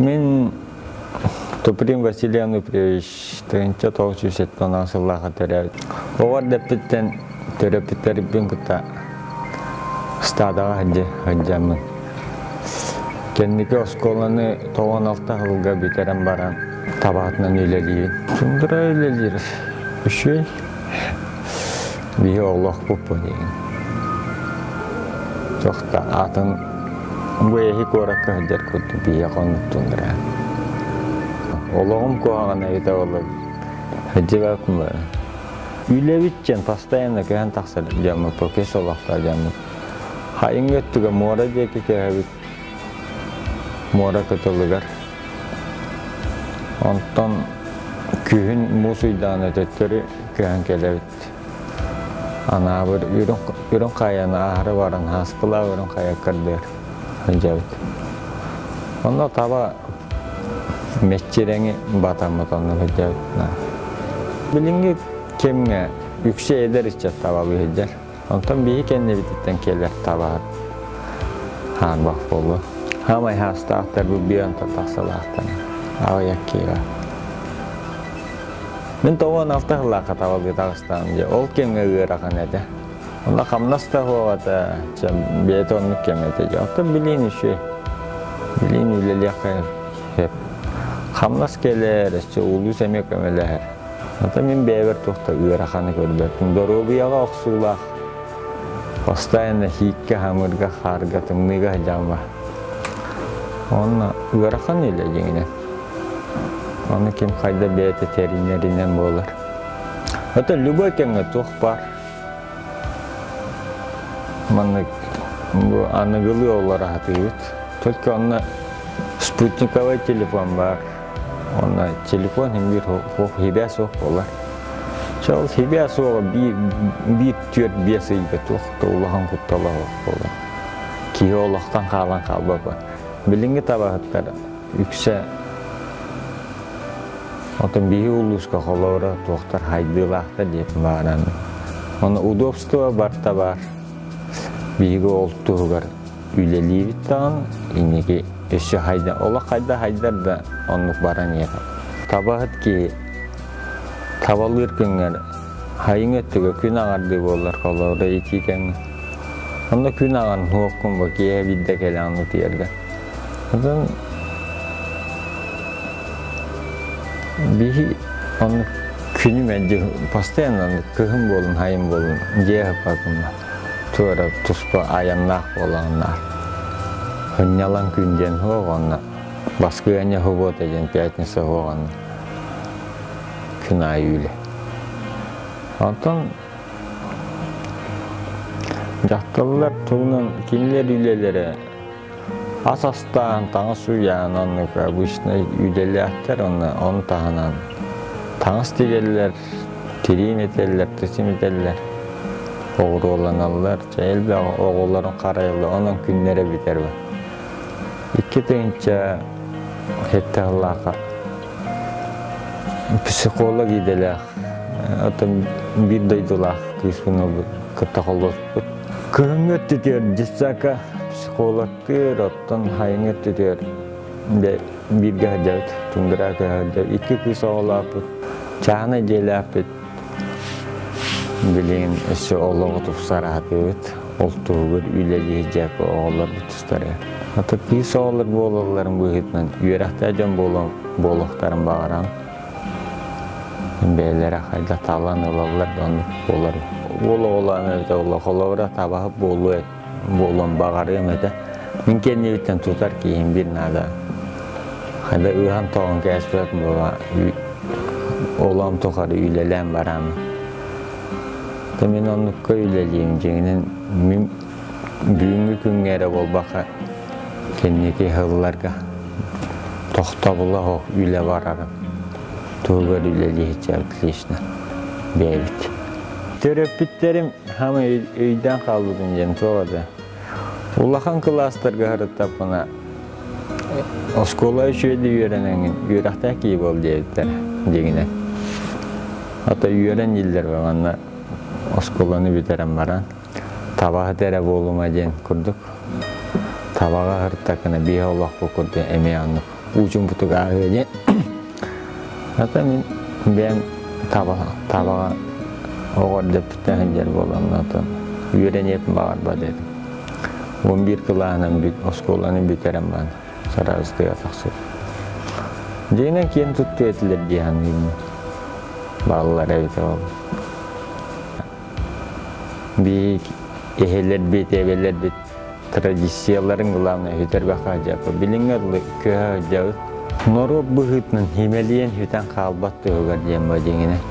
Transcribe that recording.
Мин Туприн Василий Ануфриевич 1970 сыллаахха төрөөбүт. Оҕо эрдэппиттэн төрөппүттэрбин кытта стадаҕа сылдьаммын. Кэнники оскуоланы 96 сылга бүтэрэн баран табаатынан үлэлиибин. Тундра үлэлиир үчүгэй. Биһи олохпуппун диэн. Туох да атын бу эһи куоракка сылдьар курдук биһиэхэ оннук тундра. Олоҕум куһаҕана эбитэ буоллар сылдьыбаппын бары. Үлэбит диэн постоянно көһөн тахсар дьоммут, көс олохтоох дьоммут. Хайыҥҥы өттүгэ муора диэки көһөбүт, муора кытылыгар. Онтон күһүн муус ыйдаан өтөттөрү көһөн кэлэбит. Анаабыр үрүҥ хайаны аһары баран Һааскылаах үрүҥ хайа кырдыар сылдьабыт. Онно таба мэччирэҥи батаммыт онно сылдьабыт. Билиҥҥи кэмҥэ үксэ эдэр ыччат табалыы сылдьар. Онтон биһи кэннибититтэн кэлэр табаһыт хаарбах буолуо. Хаамай хаастаахтар бу биэ онтон тахсалаахтар. Аҕыйах киһи Мин 96 сыллаахха табалыы таҕыстаҕым дьэ. Ол кэмҥэ ыарахан этэ. Онно хамнас да суох этэ. Чэ, бэйэтэ оннук кэм этэ дьэ. Оттон билиин үчүгэй. Билиин үлэлиэххэ сөп. Хамнас кэлэр, өссө улуус эмиэ көмөлөһөр. Оттон мин бэйэбэр туох да ыараханы көрбөппүн. Доруобуйаҕа охсуулаах. Постоянно хииккэ, хамырга, хаарга, тымныыга сылдьан бар. Онно ыарахан үлэ дьиҥинэн. Ону ким хайда бэйэтэ тэринэринэн буолар. Это любой кэмҥэ туох баар. Маннык бу аныгылыы олоро сатыыбыт. Только онно спутниковай телефон баар. Онно телефон иһин биир хибэ суох буолар. Чэ ол хибэ суоҕа биир түөрт биэс ыйга туох да улахан куттала суох буолар. Киһи олохтон хаалан хаалбаппа. Билиҥҥи табаһыттар үксэ Отон биһи улууска холобура туохтар хайдыылаахтар диэт бааран. Ону удобство барта бар. Биһиги ол туһугар үлэлиибит даҕаны инники өссө хайда олох хайда хайдар да оннук баран иһэр. Табаһыт киһи табалыыр күҥҥэр хайыҥ өттүгэр күн аҥардыы буоллар холобура итии кэмҥэ. Онно күн аҥарын суоххун бу киэһэ биирдэ кэлэҕин утуйарга. Оттон биһи оннук күнү мэлдьи постоянно оннук кыһын буолун, хайын буолун дьиэ ыһыппаппын туора туспа айаннаах буолаҕыннаар. Сынньалаҥ күн диэн суох онно баскыанньа суббота диэн пятница суох онно күн аайы үлэ. Онтон дьахталлар туһунан кинилэр үлэлэрэ ас астаан, таҥас уйаан оннук обычнай үлэлээхтэр уонна ону таһынан таҥас тигэллэр, тирии имитэллэр, тыс имитэллэр, оҕуруоланаллар, чэ элбэх оҕолорун харайаллар, онон күннэрэ бүтэр. 2007 сыллаахха психолог идэлээх, оттон биир дойдулаах кыыспын ылбыт, кытта холбоспут. Кыһыҥҥы өттүтүгэр детсадка психологтыыр, оттон сайыҥҥы өттүтүгэр бииргэ сылдьабыт, тундра сылдьабыт. Икки кыыс оҕолоохпут, чааһынай дьиэлээхпит. Билигин өссө олоҕу тупсара сатыыбыт. Ол туһугар үлэлии сылдьар оҕолорбут тустарыгар. Ата кыыс оҕолор буолалларын быһыытынан үөрэхтээх дьон буолуохтарын баҕарам. Бэйэлэрэ хайдах талан ылаллар да оннук буолар. Уол оҕолоон эбитэ буолла, холобура табаһыт буолуо буолуон баҕарыам этэ. Мин кэннибиттэн тутар киһим биир наада. Хайда ыһан тоҕон кээспэт буола олоом тухары үлэлээн барааммын. То мин оннукка үлэлиим дьиҥинэн мин бүгүҥҥү күҥҥэ эрэ буолбакка кэнники сылларга тохтобула суох үлэ барарын туһугар үлэлиһиччи отлично бэйэбит. Төрөппүттэрим хаамай өйдөөн хаалбытым диэн туох этэ. Улахан кылаастарга сырыттахпына оскуола үчүгэйдик үөрэнэҥҥин үөрэхтээх киһи буол диэбиттэр дьиҥинэн. Ата үөрэн дииллэр манна оскуоланы бүтэрэн баран табаһыт эрэ буолума диэн курдук табаҕа сырыттаххына биһи олохпут курдук эмиэ оннук. Уучумпутук ааһыа диэн. Ата мин бэйэм таба табаҕа оҕо эрдэппиттэн сылдьар буолан атын үөрэниэппин баҕарбат этим. 11 кылааһынан бүт оскуоланы бүтэрэн баран сараастыга тахсыбыт. Дьиҥинэн киэн туттуо этилэр дии саныыбын. Бааллар эбитэ ол. Биһиги эһэлэрбит, эбэлэрбит традицияларын главное сүтэрбэххэ сылдьаппыт. Билиҥҥи дылы көһө сылдьабыт. Норуот быһыытынан химэлийэн сүтэн хаалбат туһугар диэн бу дьиҥинэн.